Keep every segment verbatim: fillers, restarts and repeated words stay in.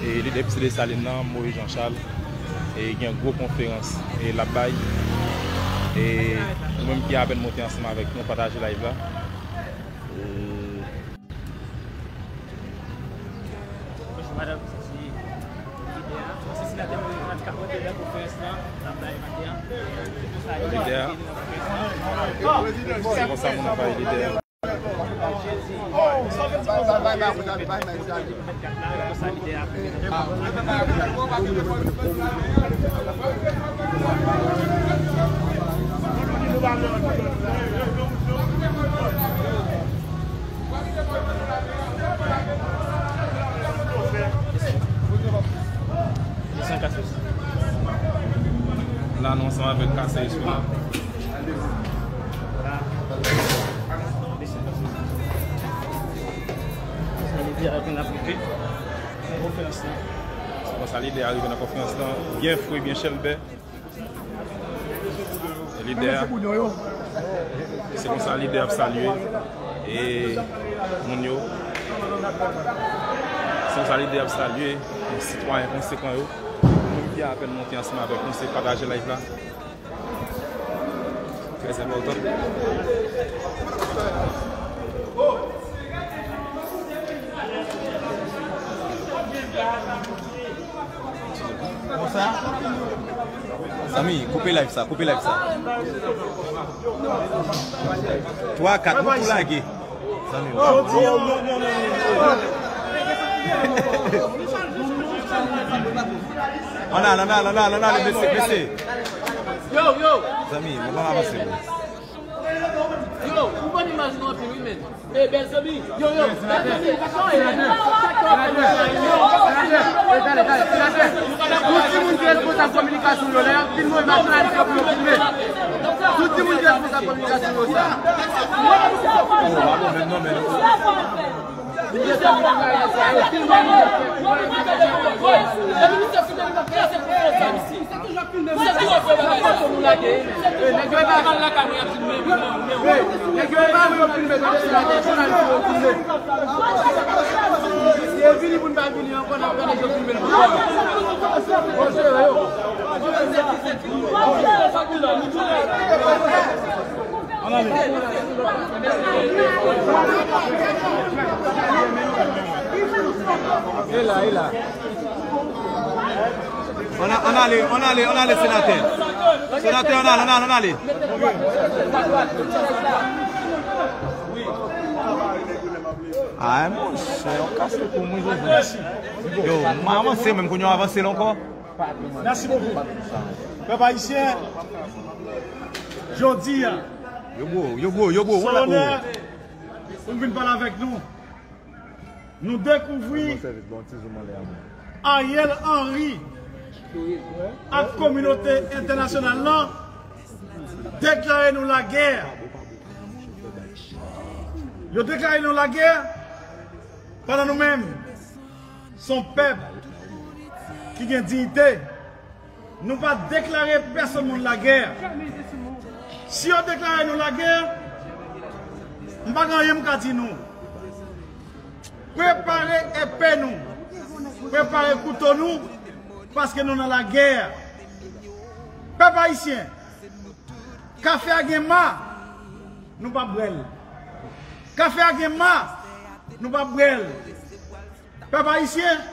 E lidè Piti Desalin nan, Moïse Jean Charles, e gen gwo konferans e l ap bay. E nou menm ki apèn monte ansanm avèk nou, pataje live la. E Bonjou madanm, sa se lidè a. Se senatè Moïse Jean Charles k ap monte nan konferans lan, l ap bay maten an. Lidè a. Se konsa moun ap bay lidè a. La, nou ansanm avèk Kasey Espina. Sa lidè a vin ap rive nan konferans lan. Se konsa lidè a rive nan konferans lan, byen fre, byen chèlbè. Lidè a, se konsa lidè ap salye e moun yo. Se konsa lidè ap salye sitwayen konsekan yo. Moun ki apèn monte ansanm avèk nou, se pataje live la. Trè enpòtan. Konsa. Zanmi, koupe live sa, koupe live sa. Twa, kat, nou tou lage. Zanmi, jodi a, non, non, non, non, non. Ann al, ann al, ann al, ann al, mesye, mesye. Yo, yo. Zanmi, nou pa avanse, bro. Yo, ou konn imaj nou anpil, wi, men. E, bèl zanmi. Yo, yo, bèl zanmi. Sa k ap fè la, yo. Tout timoun ki responsab kominikasyon yo la, y ap filme yo, imaj la, pou yo filme. Tout timoun ki responsab kominikasyon yo sa. E la, e la. Ann a-, ann ale, ann ale, ann ale, senatè. Senatè, ann ale, ann ale, ann ale. Ay, monchè, yon kase pou mwen, Jezi. Yo, m avanse, menm kounye a avanse la ankò. Mèsi bokou. Pèp ayisyen, jodi a, yo gwo, yo gwo, yo gwo, se onè pou m vin pale avèk nou. Nou dekouvri Ariel Henry ak kominote entènasyonal lan deklare nou lagè. Yo deklare nou lagè pandan nou menm, se yon pèp ki gen diyite. Nou pa deklare pèsonn moun lagè. Si yo deklare nou lagè, m pa gen anyen m ka di nou. Prepare epe nou. Prepare kouto nou, paske nou nan lagè. Pèp ayisyen, kafe a gen ma, nou p ap bwè l. Kafe a gen ma, nou p ap bwè l. Pèp ayisyen,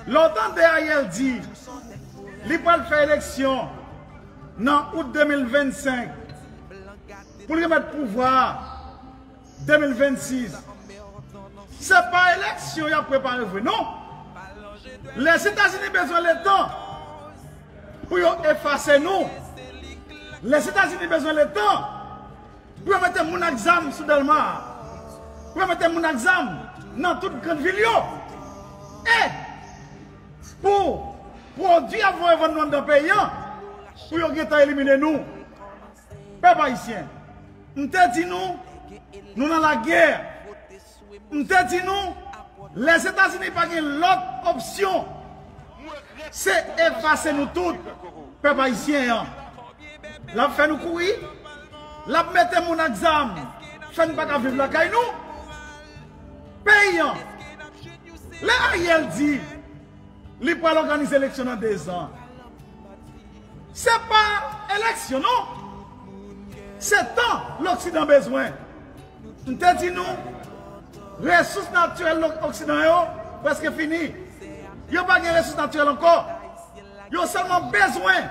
lè w tande Ariel di li pral fè eleksyon nan out de mil vennsenk pou l remèt pouvwa a de mil vennsis, se pa eleksyon y ap prepare vre, non. Lèzetazini bezwen letan pou yo efase nou. Lèzetazini bezwen letan pou yo mete moun ak zam sou Dèlma a, pou yo mete moun ak zam nan tout grann vil yo. E pou pwodui y ap voye vann nou anndan peyi a, pou yo gentan elimine nou. Pèp ayisyen, m te di nou, nou nan lagè. M te di nou, Lèzetazini pa gen lòt opsyon. Se efase nou tout, pèp ayisyen an. L ap fè nou kouri, l ap mete moun ak zam, fè n pa ka viv lakay nou. Peyi an, lè Ariel di, Li pral òganize eleksyon nan dezan. Se pa eleksyon, non. Se tan Loksidan bezwen. M te di nou, resous natirèl Lo-, Oksidan yo prèske fini. Yo pa gen resous natirèl ankò. Yo sèlman bezwen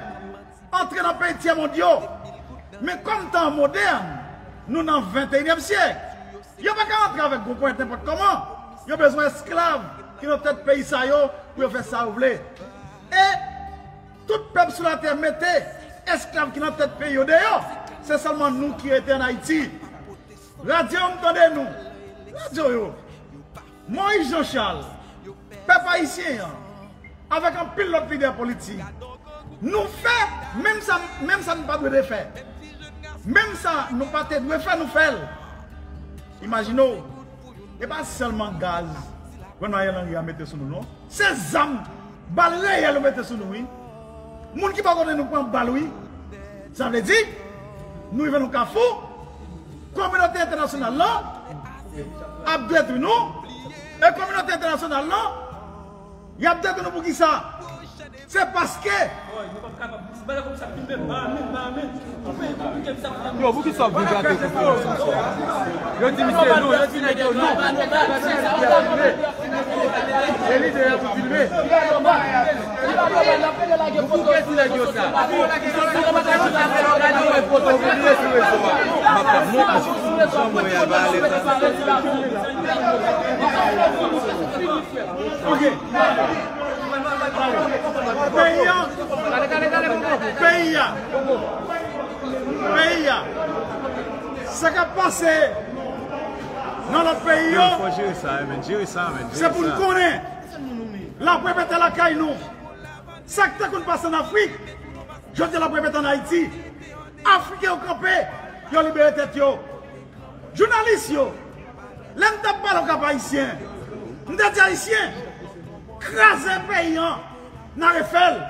antre nan peyi tyèmond yo. Men kòm tan an modèn, nou nan venteyinyèm syèk, yo pa ka antre avèk gwo ponyèt nenpòt kòman. Yo bezwen esklav ki nan tèt peyi sa yo pou yo fè sa yo vle. E tout pèp sou latè mete esklav ki nan tèt peyi yo deyò. Se sèlman nou ki rete ann Ayiti. Radyo yo, m tande nou. Radyo yo. Moïse Jean Charles, pèp ayisyen an, avèk anpil lòt lidè politik, nou fè menm sa, menm sa nou pa dwe te fè. Menm sa nou pa te dwe fè, nou fè l. Imajine w, e pa sèlman gaz gouvenman Ariel Henry a mete sou nou, non. Se zam, bal reyèl yo mete sou nou, wi. Moun ki bò kote nou pran bal, wi. Sa vle di, nou rive nan kafou, kominote entènasyonal lan ap detwi nou, e kominote entènasyonal lan, y ap detwi nou pou ki sa? Se paske Yo, pou ki sa w vin gate kont yo? Yo di misye non, yo di nèg yo non. E lidè a pou filme. Pou ki ti nèg yo sa? Gade wè foto vin sou rezo a. M ap montre w jan Montréal va ale sa. Ok. Peyi a. Peyi a. Peyi a. Sa k ap pase nan lòt peyi yo, fò jere sa, men jere sa, men se pou n konnen. L ap repete lakay nou. Sa k te konn pase ann Afrik, jodi a l ap repete ann Ayiti. Afriken yo kanpe, yo libere tèt yo. Jounalis yo, lè m t ap pale ak Kap Ayisyen, m te di Ayisyen, kraze peyi an, n a refè l.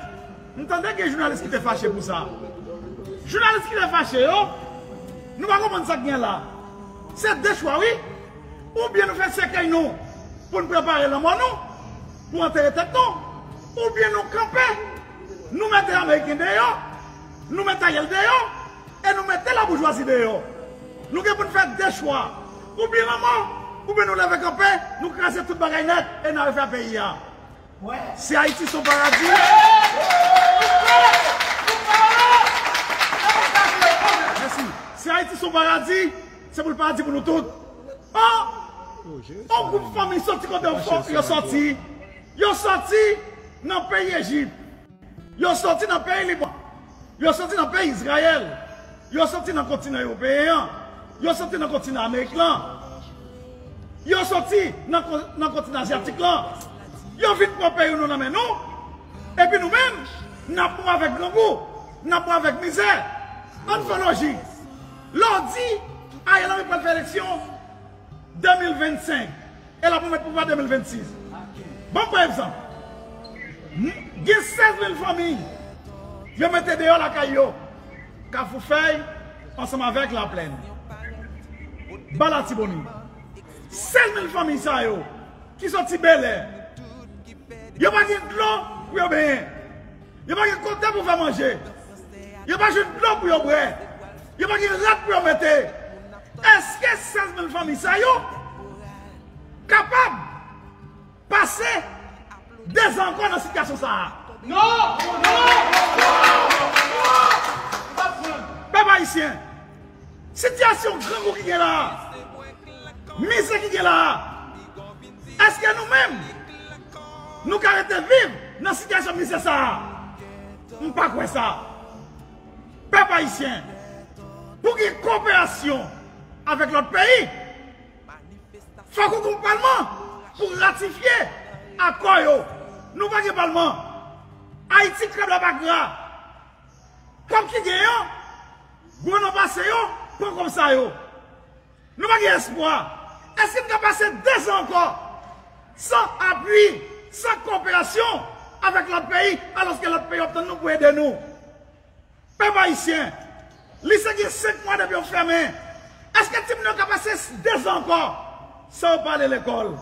M tande gen jounalis ki te fache pou sa. Jounalis ki te fache yo, nou pa konprann sa k gen la. Se de chwa, wi. Oubyen nou fè sèkèy nou pou n prepare lanmò nou, pou antere tèt nou, oubyen nou kanpe, nou mete Ameriken deyò, nou mete Ariel deyò, e nou mete laboujwazi deyò. Nou gen pou n fè de chwa. Oubyen lanmò, oubyen nou leve kanpe, nou kraze tout bagay nèt e n a refè peyi a. Si Ayiti se yon paradi, mèsi. Si Ayiti se yon paradi, se pou l paradi pou nou tout. An, yon gwoup fanmi soti kote yo fò-, yo soti. Yo soti nan peyi Ejip. Yo soti nan peyi Liban. Yo soti nan peyi Izrayèl. Yo soti nan kontinan ewopeyen an. Yo soti nan kontinan Amerik lan. Yo soti nan kon-, nan kontinan azyatik lan. Yo vin pran peyi nou nan men nou. Epi nou menm, n ap mouri avèk grangou. N ap mouri avèk mizè. Ann fè lojik. Lè w di Ariel Henry pral fè eleksyon de mil vennsenk, e l ap remèt pouvwa de mil vennsis. Ban m pran egzanp. M-, gen sèz mil fanmi yo mete deyò lakay yo, Kafou Fèy ansanm avèk Laplèn, ba Latibonit. Sèz mil fanmi sa yo ki soti Bèlè, yo pa gen dlo pou yo benyen. Yo pa gen kote pou fè manje. Yo pa jwenn dlo pou yo bwè. Yo pa gen rad pou yo mete. Èske sèz mil fanmi sa yo kapab pase dezan ankò nan sitiyasyon sa a? Non! Non! Non! Pèp ayisyen, sitiyasyon grangou ki gen la a, mizè ki gen la a, èske nou menm, nou ka rete viv nan sitiyasyon mizè sa a? M pa kwè sa. Pèp ayisyen, pou gen koperasyon avèk lòt peyi, fòk ou gen yon palman pou ratifye akò yo. Nou pa gen palman. Ayiti krab la pa gra. Kòb ki gen yo, gwo nan pase yo, pran kòb sa yo. Nou pa gen espwa. Èske n ka pase dezan ankò san apui, san koperasyon avèk lòt peyi, alòske lòt peyi yo ap tann nou pou ede nou? Pèp ayisyen, lise gen senk mwa depi yo fèmen. Èske timoun yo ka pase dezan ankò san yo pa ale lekòl?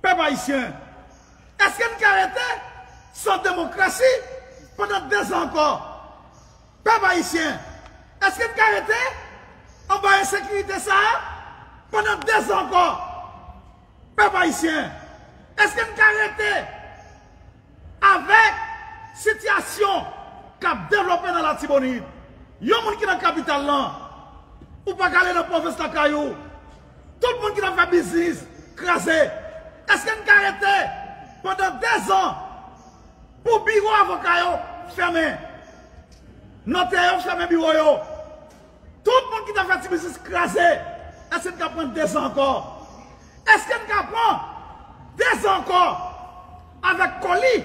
Pèp ayisyen, èske n ka rete san demokrasi pandan dezan ankò. Pèp ayisyen, èske n ka rete anba ensekirite sa a pandan dezan ankò? Pèp ayisyen, èske n ka rete avèk sitiyasyon k ap devlope nan Latibonit? Yon moun ki nan kapital lan, ou pa ka ale nan pwovens lakay ou. Tout moun ki t ap fè biznis kraze. Èske n ka rete pandan dezan pou biwo avoka yo fèmen? Notè yo fèmen biwo yo. Tout moun ki t ap fè ti biznis kraze. Èske n ka pran dezan ankò? Èske n ka pran dezan ankò avèk koli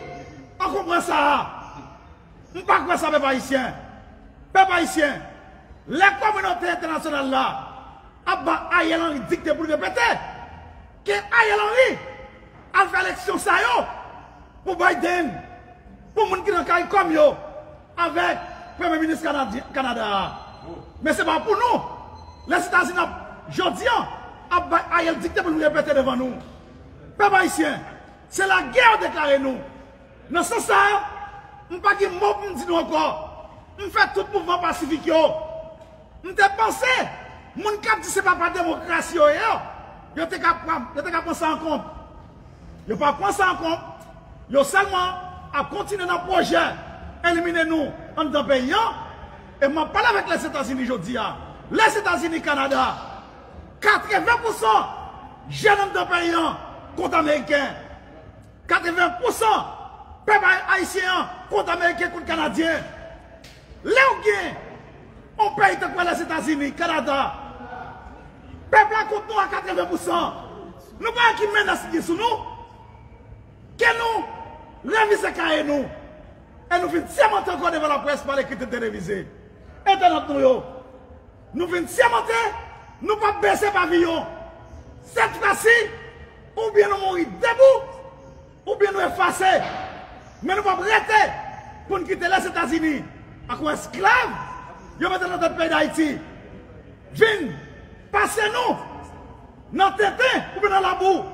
ankonbran sa a? M pa kwè sa, pèp ayisyen. Pèp ayisyen, lè kominote entènasyonal la ap ba Ariel Henry dikte pou l repete, ke Ariel Henry al fè eleksyon sa yo pou Biden, pou moun ki nan CARICOM yo, avèk premye minis Kanadyen, Kanada a. Men se pa pou nou. Lèzetazini ap, jodi an, ap bay Ariel dikte pou l repete devan nou. Pèp ayisyen, se lagè yo deklare nou. Nan sans sa a, m pa gen mo pou m di nou ankò. M fè tout mouvman pasifik yo. M te panse moun k ap di se papa demokrasi yo ye, yo te ka pran, yo te ka pran sa an kont. Yo pa pran sa an kont. Yo sèlman ap kontinye nan pwojè elimine nou anndan peyi an. E m ap pale avèk Lèzetazini jodi a. Lèzetazini, Kanada, katreven pousan jèn anndan peyi an kont ameriken. Katreven pousan pèp ay-, ayisyen an kont ameriken, kont kanadyen. Lè w gen yon peyi tankou Lèzetazini, Kanada, pèp la kont nou a katreven pousan. Nou pa wè ki menas ki gen sou nou? Ke nou revize kaye nou. E nou vin sèmante ankò devan laprès pa lekri, televize, entènot nou yo. Nou vin sèmante, nou p ap bese paviyon. Sèt fwa si, oubyen nou mouri debou, oubyen nou efase. Men nou p ap rete pou n kite Lèzetazini ak yon esklav yo mete nan tèt peyi Dayiti vin pase nou nan tenten oubyen nan labou.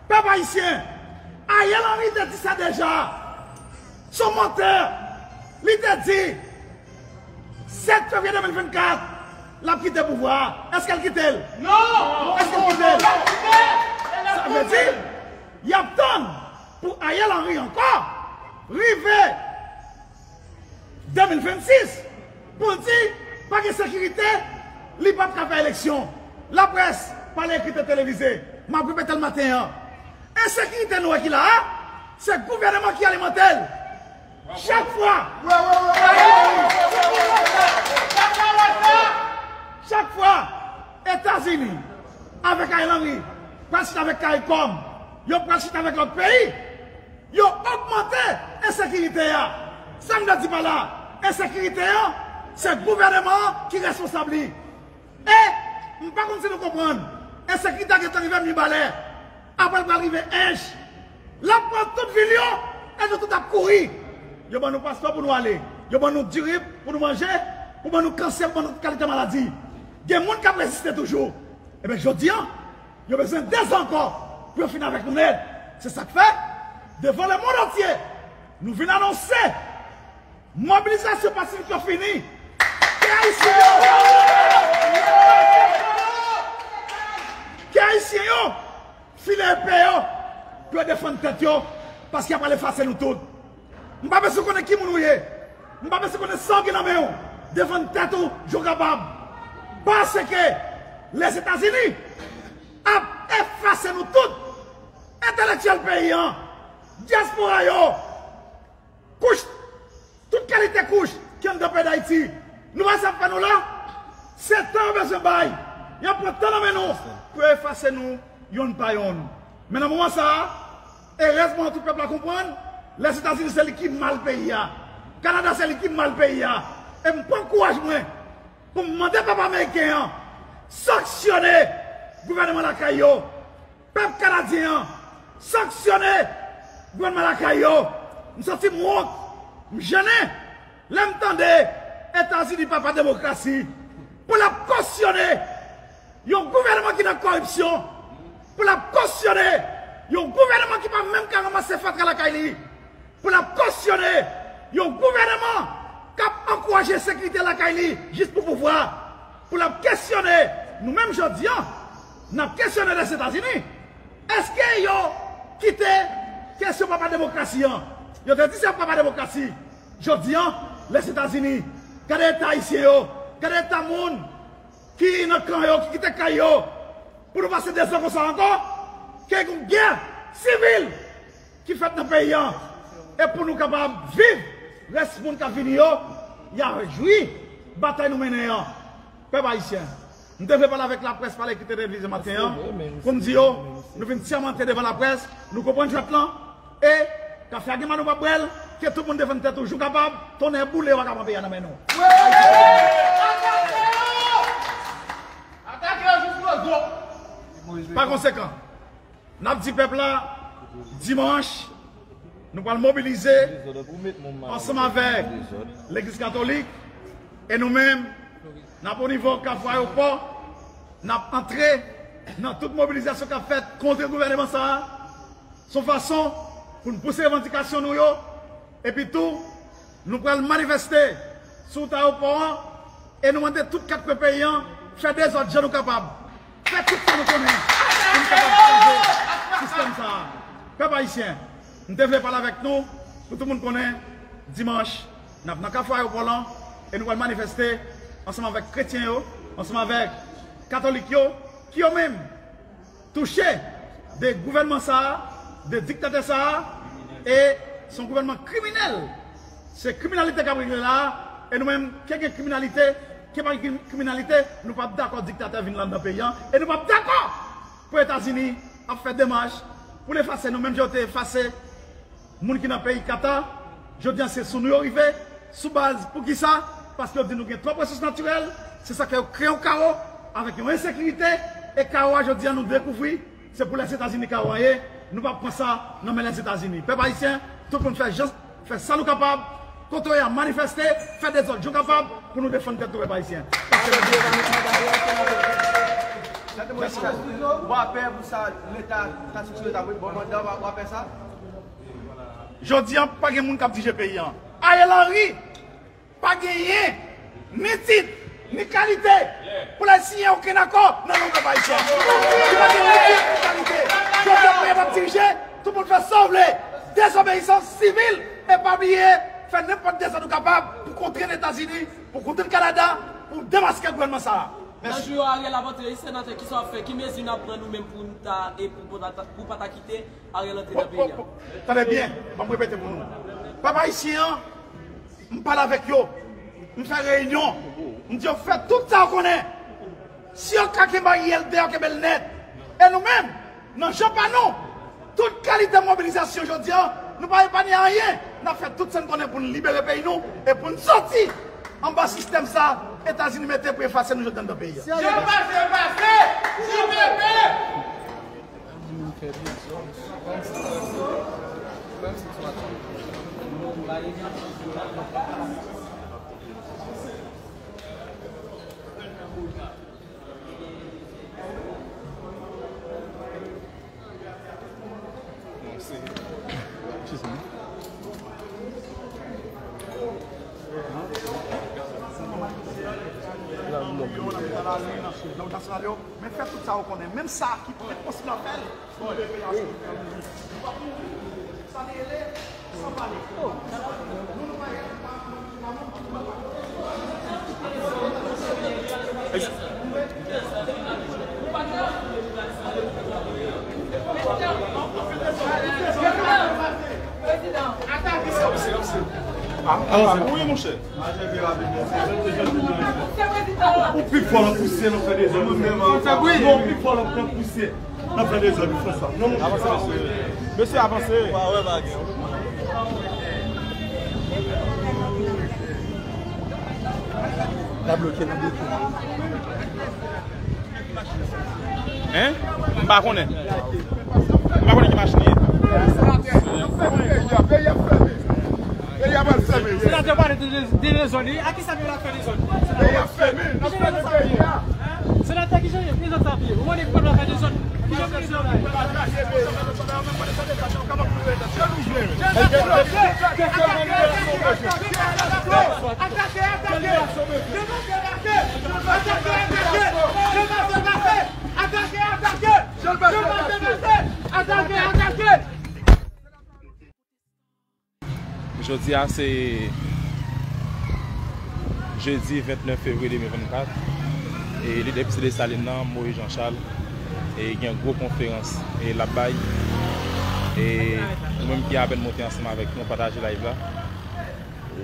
Pèp ayisyen, Ariel Henry te di sa deja. Se yon mantè. Li te di, sèt fevriye de mil vennkat, l ap kite pouvwa a. Èske l kite l? Non! Èske l kite l? Sa vle di, y ap tann pou Ariel Henry ankò rive de mil vennsis pou l di pa gen sekirite, li p ap ka fè eleksyon. Laprès, pa lekri, televize. M ap repete l maten an. Ensekirite nou wè ki la a, se gouvènman ki alimante l. Chak fwa, chak fwa Etazini avèk Ariel Henry pral chita avèk CARICOM, yo pral chita avèk lòt peyi, yo ogmante ensekirite a. Sa m vle di pa la, ensekirite an, se gouvènman an ki responsab li. E m pa konn si nou konprann, ensekirite a gentan rive Mibalè, apre l pral rive Ench. L ap pran tout vil yo, e nou tout ap kouri. Yo ban nou paspò pou nou ale, yo ban nou diri pou nou manje, pou ban nou kansè, pou ban nou tout kalite maladi. Gen moun k ap reziste toujou. Ebyen, jodi an, yo bezwen dezan ankò pou yo fini avèk nou nèt. Se sa k fè, devan lemonn antye, nou vin anonse mobilizasyon pasifik yo fini. Ke Ayisyen yo, ke Ayisyen yo file epe yo pou yo defann tèt yo, paske y ap al efase nou tout. M pa bezwen konnen ki moun ou ye. M pa bezwen konnen sa w gen nan men w. Defann tèt ou jan w kapab. Paske Lèzetazini ap efase nou tout. Entelektyèl peyi an, dyaspora yo, kouch, tout kalite kouch ki anndan peyi Dayiti. Nou wè sa y ap fè nou la? Se tan yo bezwen bay. Y ap pran tan nan men nou pou yo efase nou yonn pa yonn. Men nan moman sa a, erèzman, tout pèp la konprann, Lèzetazini se li ki mal peyi a. Kanada se li ki mal peyi a. E m pran kouraj mwen pou m mande pèp ameriken an sanksyone gouvènman lakay yo. Pèp kanadyen an sanksyone gouvènman lakay yo. M santi m wont, m jennen lè m tande Etazini, papa demokrasi, pou l ap kosyone yon gouvènman ki nan kòripsyon, pou l ap kosyone yon gouvènman ki pa menm ka ranmase fatra lakay li. pou l ap kosyone yon gouvènman k ap ankouraje ensekirite lakay li jis pou pouvwa, pou l ap kesyone nou menm jodi a, n ap kesyone Lèzetazini. Èske yo kite kesyon papa demokrasi an? Yo te di se papa demokrasi. Jodi a, Lèzetazini, gade eta ayisyen yo, gade eta moun ki nan kan yo, ki kite kay yo, pou nou pase dezòd konsa ankò, ke gen yon gè sivil ki fèt nan peyi a, e pou nou kapab viv, rès moun k ap vini yo, y a jwi batay nou mennen an. Pèp ayisyen, m te vle pale avèk laprès, pale ki te televize maten an, pou m di yo, nou vin sèmante devan laprès, nou konprann jwèt lan, e kafe a gen mal nou p ap bwè l, ke tout moun defann tèt ou, jou kapab, tonnè boule, w a ka pran peyi a nan men nou. Pa konsekan, n ap di pèp la, dimanch, nou pral mobilize ansanm avèk Legliz Katolik, e nou menm, n ap o nivo Kafou Ayewopò, n ap antre nan tout mobilizasyon k ap fèt kont gouvènman sa a. Se yon fason pou n pouse revandikasyon nou yo. Epi tou, nou pral manifeste sou wout ayewopò an, e nou mande tout kat kwen peyi an fè dezòd jan nou kapab. Fè tout sa nou konnen pou nou kapab chanje sistèm sa a. Pèp ayisyen, m te vle pale avèk nou pou tout moun konnen dimanch, n ap nan Kafou Ayewopò lan, e nou pral manifeste ansanm avèk kretyen yo, ansanm avèk katolik yo, ki yo menm touche de gouvènman sa a, de diktatè sa a, e se yon gouvènman kriminèl. Se kriminalite k ap regle la a, e nou menm, ke gen kriminalite, ke pa gen kriminalite, nou p ap dakò diktatè vin anndan peyi an, e nou p ap dakò pou Etazini ap fè demach pou l efase nou, menm jan yo te efase moun ki nan peyi Kata. Jodi a, se sou nou yo rive, sou baz poukisa? Paske yo di nou gen twòp resous natirèl, se sa k fè yo kreye yon kawo avèk yon ensekirite, e kawo a jodi a nou dekouvri, se pou Lèzetazini kawo a ye, nou p ap pran sa nan men Lèzetazini. Pèp ayisyen, tout moun fè jan, fè sa nou kapab, kote w ye a manifeste, fè dezòd jan w kapab pou nou defann tèt nou, pèp ayisyen. W a pè pou sa Leta, ta sou Leta, bon, mandan, w a pè sa? Jodi a, pa gen moun k ap dirije peyi an. Ariel Henry pa genyen ni tit, ni kalite pou l al siyen okenn akò nan non pèp ayisyen. Li pa gen ni tit, ni kalite. Jodi a, peyi a p ap dirije, tout moun fè sa w vle. Dezobeyisans sivil, e pa bliye, fè nenpòt dezòd ou kapab pou kontrenn Etazini, pou kontrenn Kanada, pou demaske gouvènman sa a. Nan jou yo Ariel ap antre, senatè, kisa w ap fè? Ki mezi n ap pran nou menm pou n ta, e pou, pou pa ta, pou pa ta kite Ariel antre nan peyi a? Tande byen, ban m repete pou nou. Pèp ayisyen an, m pale avèk yo, m fè reyinyon, m di yo fè tout sa yo konnen. Si yo ka kenbe Ariel deyò, kenbe l nèt. E nou menm, nan jan pa nou, tout kalite mobilizasyon jodi a, nou pa epanye anyen. N ap fè tout sa n konnen pou n libere peyi nou e pou n soti anba sistèm sa Etazini mete pou efase nou jodi a anndan peyi a. Jan pase pase, jan pepe. Men fè tout sa yo konnen. Menm sa ki pa t posib nan fè l. Avanse. Wi, monchè. Ou pi fò nan pouse, nan fè dezòd. Non, ou pi fò nan pouse. N ap fè dezòd, nou fè sa. Non, non. Avanse, mesye. Mesye, avanse. N ap bloke, n ap bloke. Hein? M pa konnen. M pa konnen ki machin li ye. Peyi a fèmen. Peyi a pral fèmen. Senatè pale de, de dezòd. A kisa peyi a fè dezòd? Peyi a fèmen. N ap fèmen peyi a. Senatè, kijan dezòd sa ap ye? Ou konnen pèp la fè dezòd. Jodi a se jedi vennèf fevriye de mil vennkat. E lidè Piti Desalin nan, Moïse Jean Charles, e gen gwo konferans e l ap bay. E ou menm ki apèn monte ansanm avèk nou, pataje live la. E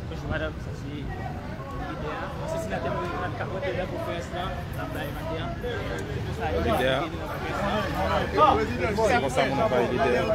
Bonjou madanm, sa se lidè a. Se senatè Moïse Jean Charles k ap rantre nan konferans lan, l ap bay maten an. Lidè a. Se konsa moun ap bay lidè a.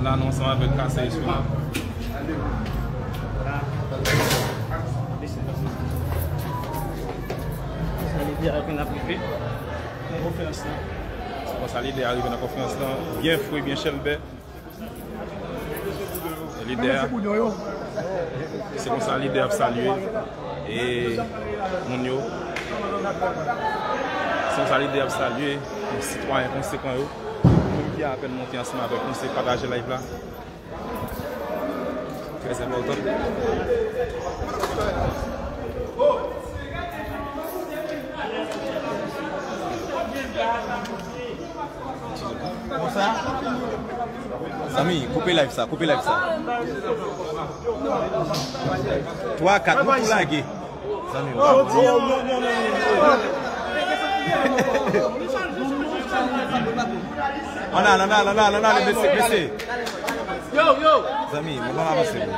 La, nou ansanm avèk Kasey Eswina. Se konsa lidè a rive nan konferans lan. Byen fre, byen chèlbè. Lidè a, se konsa lidè ap salye e moun yo. Se konsa lidè ap salye sitwayen konsekan yo. Moun ki apèn monte ansanm avèk nou, se pataje live la. Trè enpòtan. Konsa? Zanmi, koupe live sa, koupe live sa. Twa, kat, nou tou lage. Zanmi, ann al, ann al, ann al, ann al, mesye, mesye. Zanmi, mwen pa avanse, bro.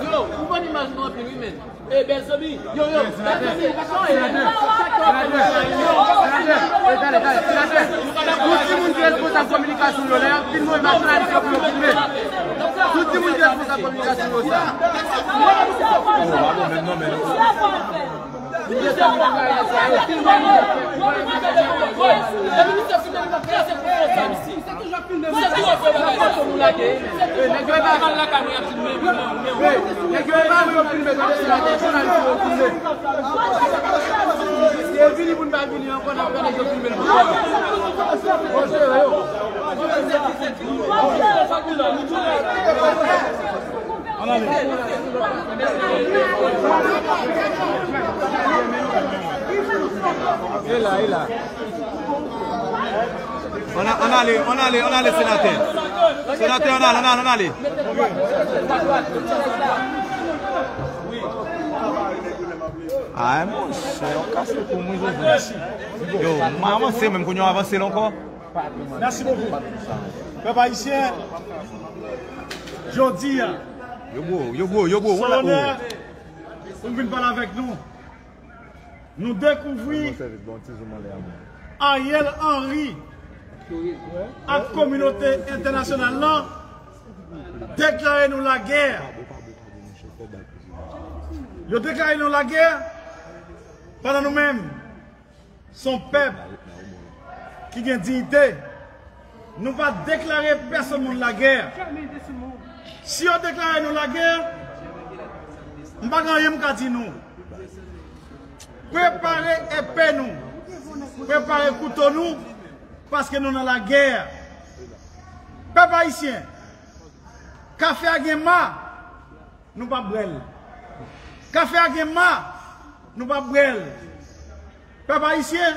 Yo, ou konn imaj nou anpil, wi, men. E, bèl zanmi. Yo, yo, bèl zanmi. Senatè, senatè, senatè, senatè, yon timoun ki responsab kominikasyon yo, lè y ap filme, yo pa chwazi pou yo filme. Tout timoun ki responsab kominikasyon yo, sa. Oh, pa bon, menm non, men. Ann ale. E la, e la. Ann a-, ann ale, ann ale, ann ale, senatè. Senatè, ann ale, ann ale, ann ale. Ay, monchè, w kase pou mwen, Joseph. Yo, m avanse, menm kounye a w avanse l ankò. Mèsi bokou. Pèp ayisyen, jodi a, yo gwo, yo gwo, yo gwo, se onè pou m vin pale avèk nou. Nou dekouvri Ariel Henry ak kominote entènasyonal lan deklare nou lagè. Yo deklare nou lagè pandan nou menm, se yon pèp ki gen diyite. Nou pa deklare pèsonn moun lagè. Si yo deklare nou lagè, m pa gen anyen m ka di nou. Prepare epe nou. Prepare kouto nou, paske nou nan lagè. Pèp ayisyen, kafe a gen ma, nou p ap bwè l. Kafe a gen ma, nou p ap bwè l. Pèp ayisyen,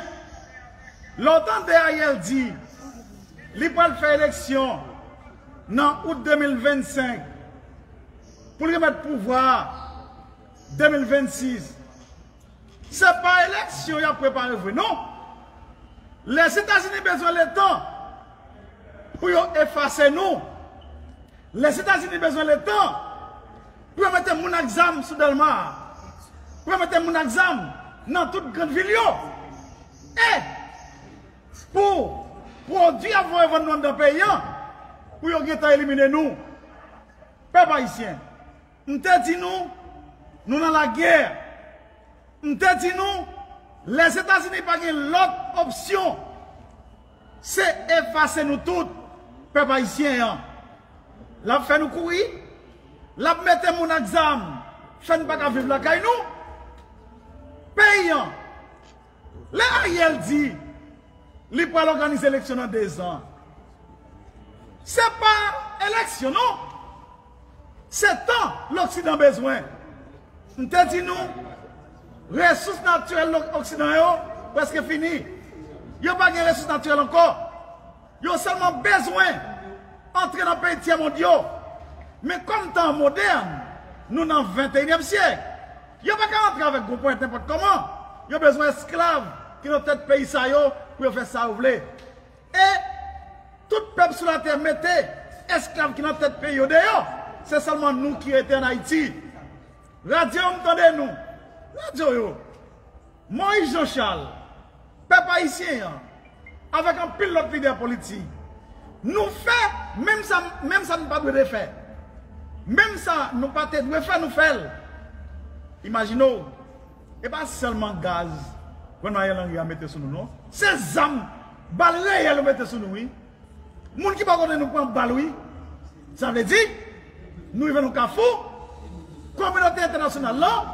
lè w tande Ariel di li pral fè eleksyon nan out de mil vennsenk pou l remèt pouvwa a de mil vennsis, se pa eleksyon y ap prepare vre, non. Lèzetazini bezwen letan pou yo efase nou. Lèzetazini bezwen letan pou yo mete moun ak zam sou Dèlma a, pou yo mete moun ak zam nan tout grann vil yo. E pou Pwodui y ap voye vann nou anndan peyi an pou yo gentan elimine nou. Pèp ayisyen, m te di nou, nou nan lagè. M te di nou, Lèzetazini pa gen lòt opsyon. Se efase nou tout, pèp ayisyen an. L ap fè nou kouri, l ap mete moun ak zam, fè n pa ka viv lakay nou. Peyi an, lè Ariel di li pral òganize eleksyon nan dezan, se pa eleksyon non. Se tan Loksidan bezwen. M te di nou, resous natirèl Lo- Oksidan yo prèske fini. Yo pa gen resous natirèl ankò. Yo sèlman bezwen antre nan peyi tyèmond yo. Men kòm tan an modèn, nou nan venteyinyèm syèk, yo pa ka antre avèk gwo ponyèt nenpòt kòman. Yo bezwen esklav ki nan tèt peyi sa yo pou yo fè sa yo vle. E tout pèp sou latè mete esklav ki nan tèt peyi yo deyò. Se sèlman nou ki rete ann Ayiti. Radyo yo, m tande nou. Radyo yo. Moïse Jean Charles, pèp ayisyen an, avèk anpil lòt lidè politik, nou fè menm sa, menm sa nou pa dwe te fè. Menm sa nou pa te dwe fè, nou fè l. Imajine w, e pa sèlman gaz gouvenman Ariel Henry a mete sou nou, non. Se zam, bal reyèl yo mete sou nou, wi. Moun ki bò kote nou pran bal, wi. Sa vle di, nou rive nan kafou, kominote entènasyonal lan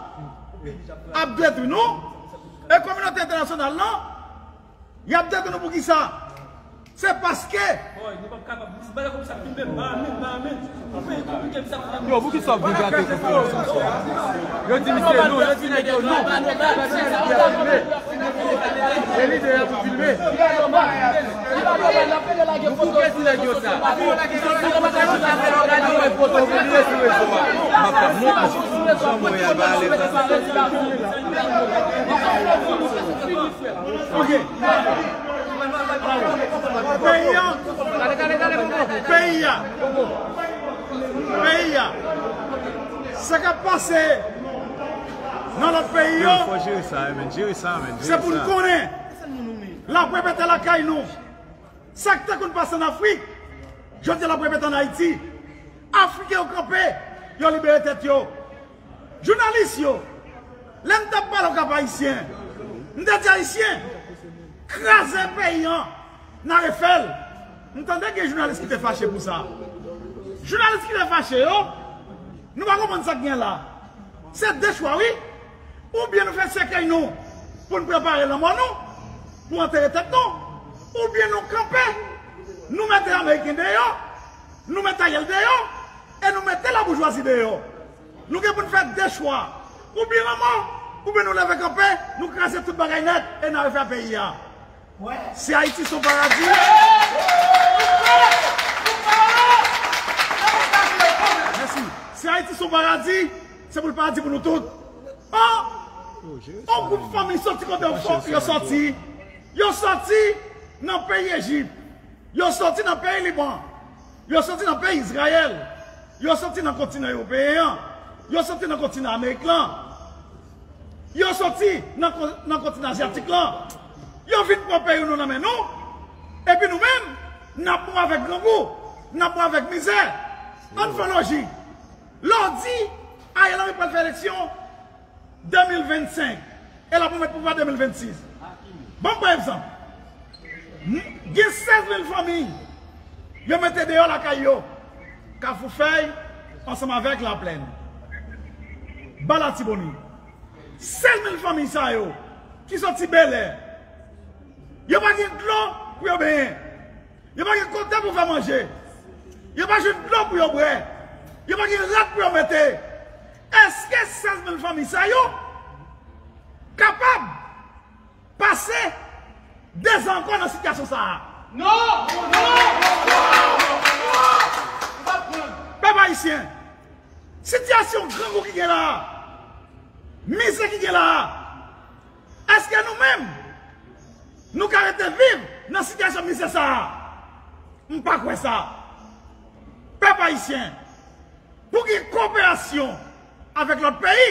ap detwi nou, e kominote entènasyonal lan, y ap detwi nou pou ki sa? Se paske Yo, poukisa w ap vin gate konferans aswè a? Yo di misye non, yo di nèg yo non. E lidè a pou filme. Pou ki ti nèg yo sa? Yo di foto, yo di foto, yo pibliye sou rezo a. M ap fè mwen jan mwen a pale. Ok. Peyi a. Peyi a. Peyi a. Sa k ap pase nan lòt peyi yo. Yo, fò jere sa, men. Jere sa, men. Se pou n konnen. L ap repete lakay nou. Sa k te konn pase ann Afrik, jodi a l ap repete ann Ayiti. Afriken yo kanpe, yo libere tèt yo. Jounalis yo, lè m t ap pale Okap Ayisyen, m te di Ayisyen, kraze peyi an, n a refè l. M tande gen jounalis ki te fache pou sa. Jounalis ki te fache yo, nou pa konprann sa k gen la. Se de chwa, wi. Oubyen nou fè sèkèy nou pou n prepare lanmò nou, pou antere tèt nou, oubyen nou kanpe, nou mete Ameriken deyò, nou mete Ariel deyò, e nou mete laboujwazi deyò. Nou gen pou n fè de chwa. Oubyen lanmò, oubyen nou leve kanpe, nou kraze tout bagay nèt, e n a refè peyi a. Si Ayiti se yon paradi, mèsi. Si Ayiti se yon paradi, se pou l paradi pou nou tout. An, yon gwoup fanmi soti kote yo fò, yo sòti. Yo sòti nan peyi Ejip. Yo sòti nan peyi Liban. Yo sòti nan peyi Izrayèl. Yo sòti nan kontinan ewopeyen an. Yo sòti nan kontinan Amerik lan. Yo sòti nan kon- nan kontinan azyatik lan. Yo vin pran peyi nou nan men nou. Epi nou menm, n ap mouri avèk grangou. N ap mouri avèk mizè. Ann fè lojik. Lè w di Ariel Henry pral fè eleksyon, de mil vennsenk, e l ap remèt pouvwa de mil vennsis. Ban m pran egzanp. M- gen sèz mil fanmi yo mete deyò lakay yo, Kafou Fèy, ansanm avèk Laplèn, ba Latibonit. Sèz mil fanmi sa yo ki soti Bèlè, yo pa gen dlo pou yo benyen. Yo pa gen kote pou fè manje. Yo pa jwenn dlo pou yo bwè. Yo pa gen rad pou yo mete. Èske sèz mil fanmi sa yo kapab pase dezan ankò nan sitiyasyon sa a? Non! Non! Non! Pèp ayisyen, sitiyasyon grangou ki gen la a, mizè ki gen la a, èske nou menm, nou ka rete viv nan sitiyasyon mizè sa a? M pa kwè sa. Pèp ayisyen, pou gen koperasyon avèk lòt peyi,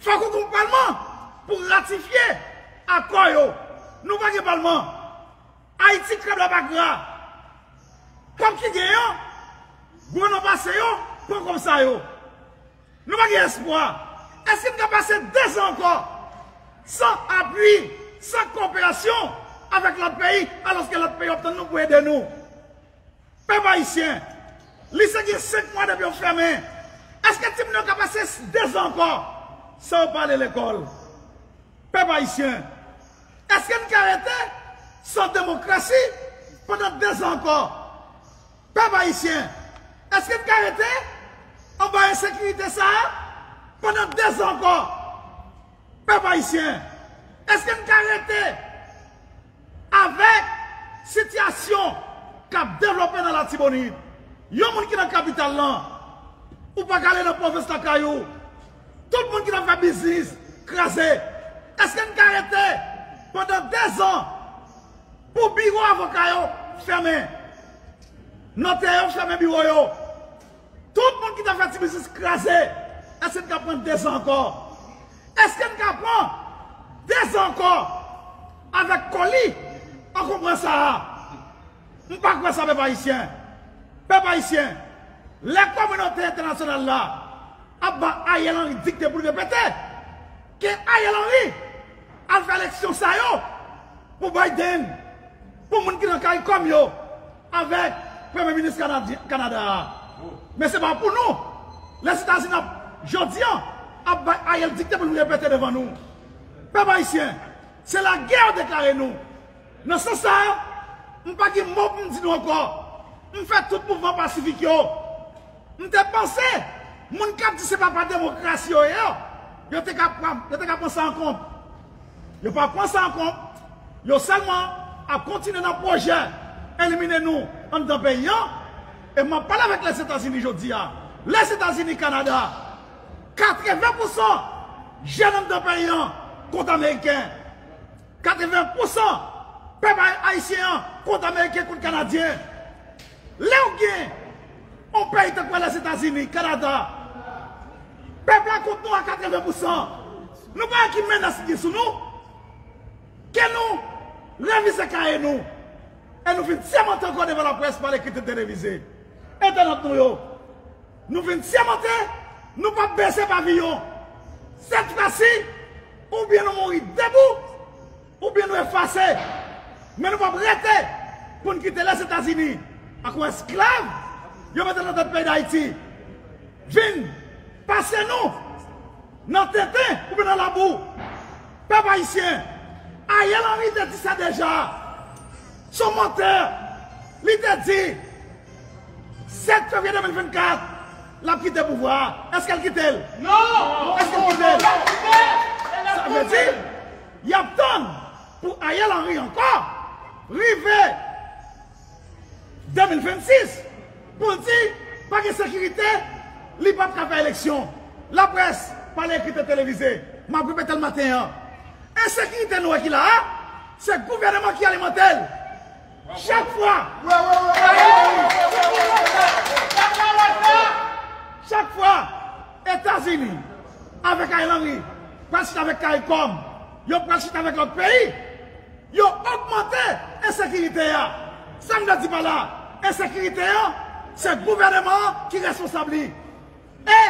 fòk ou gen yon palman pou ratifye akò yo. Nou pa gen palman. Ayiti, krab la pa gra. Kòb ki gen yo, gwo nan pase yo, pran kòb sa yo. Nou pa gen espwa. Èske n ka pase dezan ankò san apui, san koperasyon avèk lòt peyi, alòske lòt peyi ap tann nou pou ede nou? Pèp ayisyen, lise gen senk mwa depi yo fèmen. Èske timoun yo ka pase dezan ankò san yo pa ale lekòl? Pèp ayisyen, èske n ka rete san demokrasi pandan dezan ankò? Pèp ayisyen, èske n ka rete anba ensekirite sa a pandan dezan ankò? Pèp ayisyen, èske n ka rete avèk sitiyasyon k ap devlope nan Latibonit? Yon moun ki nan kapital lan, ou pa ka ale nan pwovens lakay ou. Tout moun ki t ap fè biznis kraze. Èske n ka rete pandan dezan pou biwo avoka yo fèmen, notè yo fèmen biwo yo? Tout moun ki t ap fè ti biznis kraze. Èske n ka pran dezan ankò? Èske n ka pran dezan ankò avèk koli ankonpran sa a? M pa kwè sa, pèp ayisyen. Pèp ayisyen, lè kominote entènasyonal la ap ba Ariel Henry dikte pou l repete, ke Ariel Henry al fè eleksyon sa yo pou Biden, pou moun ki nan CARICOM yo, avèk premye minis Kanadyen, Kanada a. Men se pa pou nou. Lèzetazini ap, jodi an, ap bay Ariel dikte pou l repete devan nou. Pèp ayisyen, se lagè yo deklare nou. Nan sans sa a, m pa gen mo pou m di nou ankò. M fè tout mouvman pasifik yo. M te panse moun k ap di se papa demokrasi yo ye, yo te ka pran, yo te ka pran sa an kont. Yo pa pran sa an kont. Yo sèlman ap kontinye nan pwojè elimine nou anndan peyi an. E m ap pale avèk Lèzetazini jodi a. Lèzetazini, Kanada, katreven pousan jèn anndan peyi an kont ameriken. Katreven pousan pèp ay-, ayisyen an kont ameriken, kont kanadyen. Lè w gen yon peyi tankou Lèzetazini, Kanada, pèp la kont nou a katreven pousan. Nou pa wè ki menas li gen sou nou? Ke nou revize kaye nou. E nou vin sèmante ankò devan laprès pa lekri televize. Entènot nou yo, nou vin sèmante, nou p ap bese paviyon. Sèt fwa si, oubyen nou mouri debou, oubyen nou efase. Men nou p ap rete pou n kite Lèzetazini ak yon esklav yo mete nan tèt peyi Dayiti vin pase nou nan tenten oubyen nan labou. Pèp ayisyen, Ariel Henry te di sa deja. Se yon mantè. Li te di, sèt fevriye de mil vennkat, l ap kite pouvwa a. Èske l kite l? Non! Èske l kite l? Sa vle di, y ap tann pou Ariel Henry ankò rive de mil vennsis pou l di pa gen sekirite, li p ap ka fè eleksyon. Laprès pale, ekri, televize. M ap repete l maten an. Ensekirite nou wè ki la a, se gouvènman ki alimante l. Chak fwa, chak fwa Etazini avèk Ariel Henry pral chita avèk CARICOM, yo pral chita avèk lòt peyi, yo ogmante ensekirite a. Sa m vle di pa la, ensekirite a, se gouvènman an ki responsab li. E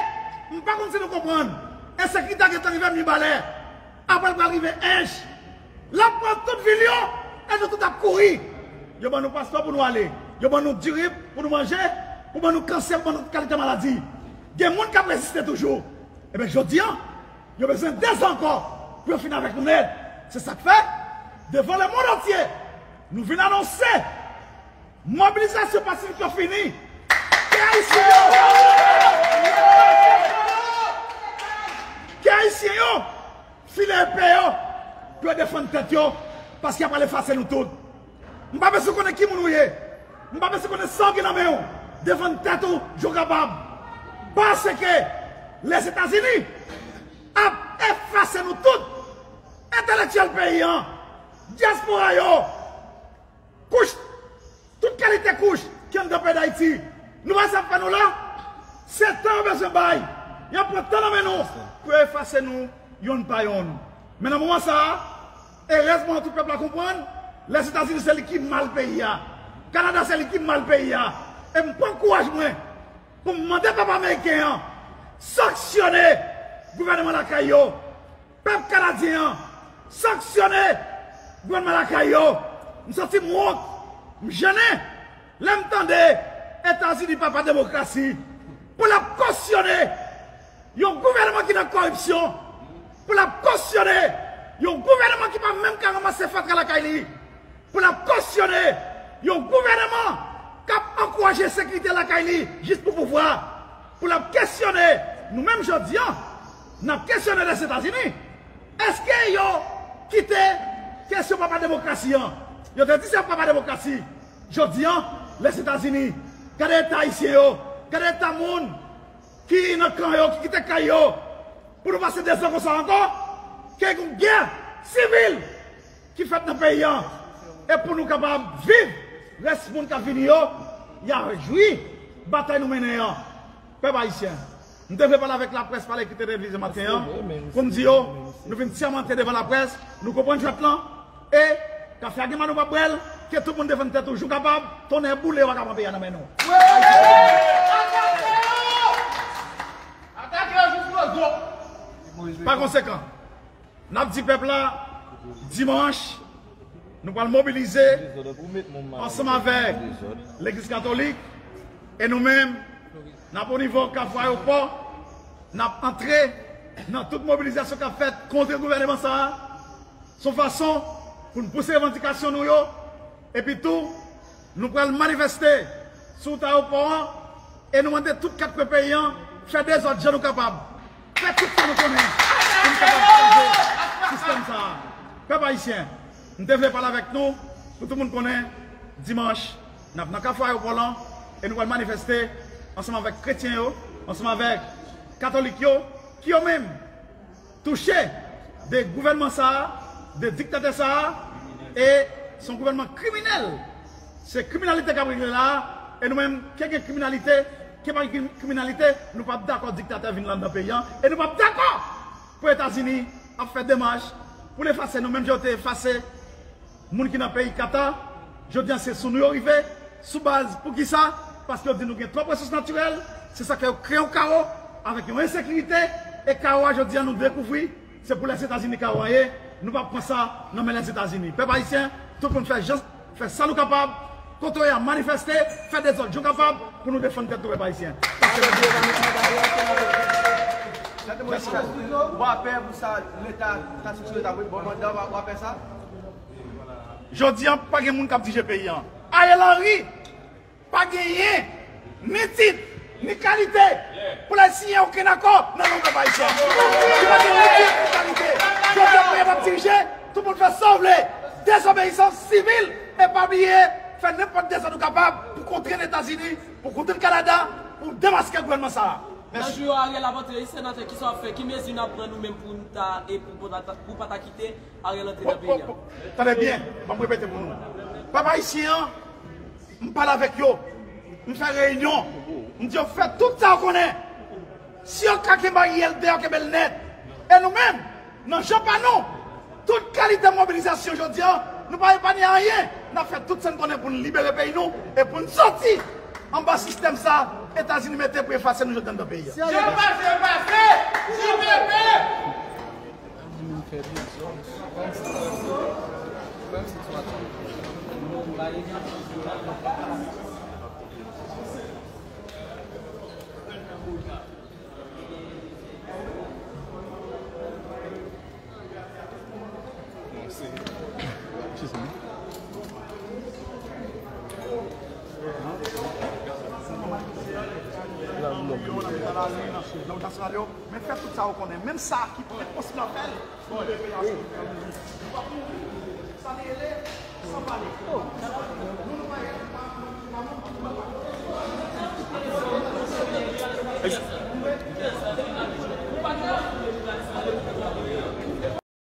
m pa konn si nou konprann, ensekirite a gentan rive Mibalè. Apre l pral rive Ench. L ap pran tout vil yo, e nou tout ap kouri. Yo ban nou paspò pou nou ale. Yo ban nou diri pou nou manje, pou ban nou kansè, pou ban nou tout kalite maladi. Gen moun k ap reziste toujou. Ebyen, jodi an, yo bezwen dezan ankò pou yo fin avèk nou nèt. Se sa k fè, devan lemonn antye, nou vin anonse mobilizasyon pasifik yo fini. Ke Ayisyen yo, ke Ayisyen yo file epe yo pou yo defann tèt yo, paske y ap al efase nou tout. M pa bezwen konnen ki moun ou ye. M pa bezwen konnen sa w gen nan men w. Defann tèt ou jan w kapab. Paske Lèzetazini ap efase nou tout. Entèlektyèl peyi an, dyaspora yo, kouch, tout kalite kouch ki anndan peyi Dayiti. Nou wè sa y ap fè nou la? Se tan yo bezwen bay. Y ap pran tan nan men nou pou yo efase nou yonn pa yonn. Men nan moman sa a, erèzman tout pèp la konprann, Lèzetazini se li ki mal peyi a. Kanada se li ki mal peyi a. E m pran kouraj mwen pou m mande pèp ameriken an sanksyone gouvènman lakay yo. Pèp kanadyen an sanksyone gouvènman lakay yo. M santi m wont, m jennen lè m tande Etazini, papa demokrasi, pou l ap kosyone yon gouvènman ki nan kòripsyon, pou l ap kosyone yon gouvènman ki pa menm ka ranmase fatra lakay li, pou l ap kosyone yon gouvènman k ap ankouraje ensekirite lakay li jis pou pouvwa, pou l ap kesyone nou menm jodi an, n ap kesyone Lèzetazini. Èske yo kite kesyon papa demokrasi an? Yo te di se papa demokrasi. Jodi an, Lèzetazini, gade eta ayisyen yo, gade eta moun ki nan kan yo, ki kite kay yo, pou nou pase dezòd konsa ankò, ke gen yon gè sivil ki fèt nan peyi an, e pou nou kapab viv, rès moun k ap vini yo, y a jwi batay nou mennen an. Pèp ayisyen, m te vle pale avèk laprès, pale ki te televizyon maten an, pou m di yo, nou vin sèmante devan laprès, nou konprann jwèt lan, e kafe a gen mal nou p ap bwè l, ke tout moun defann tèt ou, jou kapab, tonnè boule, yo pa ka pran peyi a nan men nou. Pa konsekan, n ap di pèp la, dimanch, nou pral mobilize ansanm avèk Legliz Katolik, e nou menm, n ap o nivo Kafou Ayewopò, n ap antre nan tout mobilizasyon k ap fèt kont gouvènman sa a. Se yon fason pou n pouse revandikasyon nou yo, epi tou, nou pral manifeste sou wout ayewopò an, e nou mande tout kat kwen peyi an fè dezòd jan nou kapab. Fè tout sa nou konnen pou nou kapab chanje sistèm sa a. Pèp ayisyen, m te vle pale avèk nou, pou tout moun konnen, dimanch, n ap nan Kafou Ayewopò lan, e nou pral manifeste ansanm avèk kretyen yo, ansanm avèk katolik yo, ki yo menm touche de gouvènman sa a, de diktatè sa a, e se yon gouvènman kriminèl. Se kriminalite k ap regle la a, e nou menm, ke gen kriminalite, ke pa gen kriminalite, nou p ap dakò diktatè vin anndan peyi an, e nou p ap dakò pou Etazini ap fè demach pou l efase nou, menm jan yo te efase moun ki nan peyi Kata, jodi a se sou nou yo rive, sou baz poukisa? Paske yo di nou gen twòp resous natirèl, se sa fè yo kreye yon kawo avèk yon ensekirite, e kawo a jodi a nou dekouvri, se pou Lèzetazini kawo a ye, nou p ap pran sa nan men Lèzetazini. Pèp ayisyen, tout moun fè jan, fè sa nou kapab, kote w ye a manifeste, fè dezòd jan w kapab pou nou defann tèt nou pèp ayisyen. Paske Bondye va met nou dayè. Mèsi. Ou pa pè pou sa Leta ta siksede ta bon mandan, ou pa pè sa? Jodi an, pa gen moun k ap dirije peyi an. Ariel Henry pa genyen ni tit, ni kalite pou l al siyen okenn akò nan non pèp ayisyen. Li pa gen ni tit, ni kalite. Jodi an, peyi an p ap dirije, tout moun fè sa w vle. Dezobeyisans sivil, e pa bliye, fè nenpòt dezòd ou kapab pou kontrenn Etazini, pou kontrenn Kanada, pou demaske gouvènman sa a. Nan jou yo Ariel ap antre, senatè, kisa w ap fè? Ki mezi n ap pran nou menm pou n ta, e pou, pou pa ta, pou pa ta kite Ariel antre nan peyi a? Tande byen, ban m repete pou nou. Pèp ayisyen an, m pale avèk yo, m fè reyinyon, m di yo fè tout sa yo konnen. Si yo ka kenbe Ariel deyò, kenbe l nèt. E nou menm, nan jan pa nou, tout kalite mobilizasyon jodi a, nou pa epanye anyen. N ap fè tout sa n konnen pou n libere peyi nou e pou n soti anba sistèm sa Etazini mete pou efase nou jodi a anndan peyi a. Jan pase pase, jan pepe. Men fè tout sa ou konnen. Menm sa ki pa posib nan fè l.